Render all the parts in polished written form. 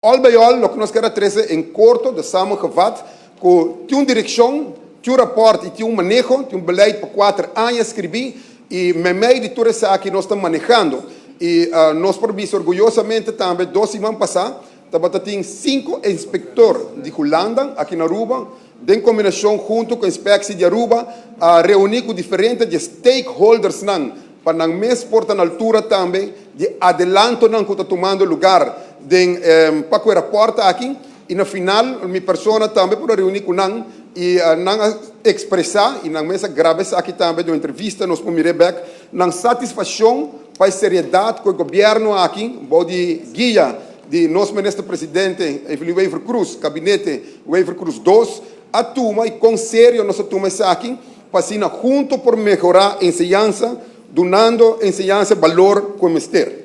Al bij al, loke nos kier trese in korto, de samengevat, ku tin un direkshon, tin un rapport i tin un maneho, tin un beleid pa 4 aña skirbí, i meimei di tur esaki nos ta manehando. I nos por bisa orguyosamente tambe, 2 siman pasá, tabatin sinku inspektor di Hulanda aki na Aruba, den kombinashon huntu ku inspektie di Aruba, a reuní ku diferente di stakeholders nan, pa nan mes por ta na altura tambe di adelanto nan ku ta tumando lugá den pa e rapport aki. I na final mi persona tambe por reuní ku nan i nan a ekspresá i nan mes a graba aki tambe den entrevista, nos por mira bèk, nan satisfakshon pa e seriedat ku e gobièrnu aki, bou di guia di nos minister presidente Evelyn Wever-Croes, gabinete Wever-Croes 2, a tuma i kon serio nos a tuma esaki, pa asina huntu por mehorá enseñansa, dunando enseñansa balor ku mester.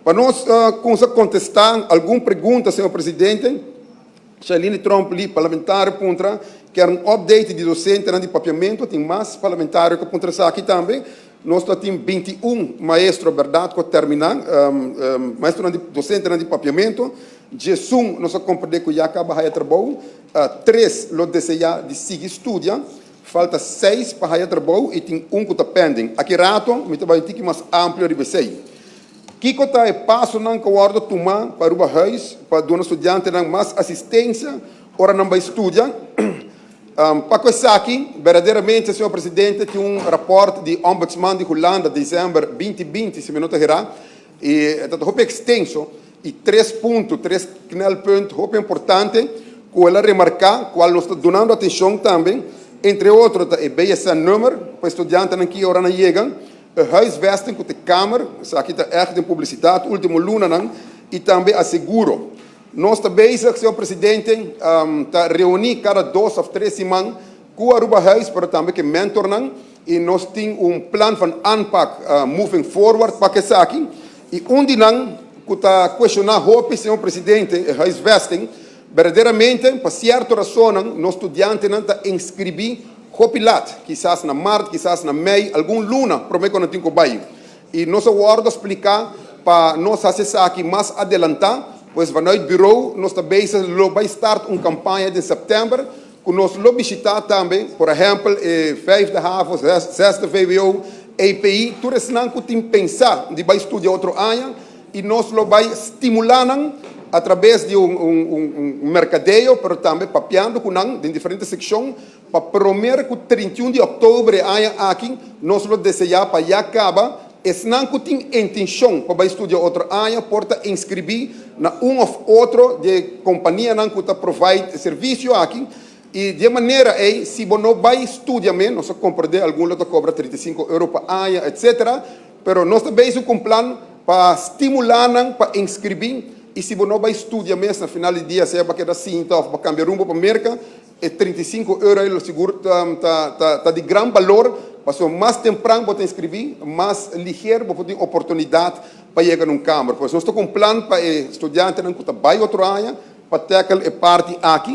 Pa nos kontestá algun pregunta, señor presidente, Shailene Tromp, parlamentario, puntra, ke un update di dosente di papiamento. Tin mas parlamentario ku puntra aki tambe. Nos tin 21 maestro, berdat, ku a terminá, maestro di dosente di papiamento. 11 nos a komprondé ku ya a kaba di trabou, 3 lo deseá di sigui studia, falta 6 pa trabou i tin un ku ta pending. Aki rato, mi ta bai mas amplio di esei. Kiko ta e pasonan ku a wòrdu tumá pa Aruba Huis, pa duna studiantenan mas asistensia, ora nan bai studia? Pa esaki, berdaderamente, señor presidente, tin un rapport di Ombudsman di Hulanda, desèmber 2020, si mi no ta erá, i ta hopi ekstenso, i tres punto, tres knelpunten, hopi importante, ku el a remarká, kual nos ta dunando atenshon tambe, entre otro, e BSN-nummer, pa studiantenan ku ora nan yega, huisvesting ku e kamer, esaki ta echt den publisidat, último lunanan, i tambe e seguro. Nos ta bezig, señor presidente, ta reuní kada 2 òf 3 siman ku Aruba Huis, pero tambe ku mentornan, i nos tin un plan van aanpak moving forward pa esaki. I un di nan ku ta kuestioná hopi, señor presidente, e huisvesting, berdaderamente, pa sierto rason, nos studiantenan ta inskribí hopi lat, kisas na mart, kisas na mei, algun luna, promé ku nan tin ku bai. I nos a wòrdu spliká pa nos hasi esaki mas adelantá, pues vanuit bureau nos ta bezig, lo bai start un kampaña di sèptèmber, ku nos lo bishitá tambe, por ehèmpel, vijfde HAVO, zesde VWO, EPI, tur esnan ku tin pensá di bai studia otro aña, i nos lo bai stimulá nan a traves di un merkadeo, pero tambe papiando ku nan den diferente sekshon, pa promé ku 31 di òktober aña aki, nos lo deseá pa ya kaba, esnan ku tin intenshon pa bai studia otro aña, por ta inskribí na un òf otro di kompanianan ku ta provide servisio aki, i di manera ei, si bo no bai studia mes, nos ta komprondé algun ta kobra €35 pa aña, etc. Pero nos ta bezig ku un plan pa stimulá nan pa inskribí, i si bo no bai studia mes na final di dia, sea pa keda sinta òf pa kambia rumbo pa Merka, e €35 ei sigur ta di gran balor, paso mas tempran bo inskribí, mas lihé bo tin oportunidat pa yega na un kamer. Pues nos ta ku un plan pa studiantenan ku ta bai otro aña, pa tackle e parti aki.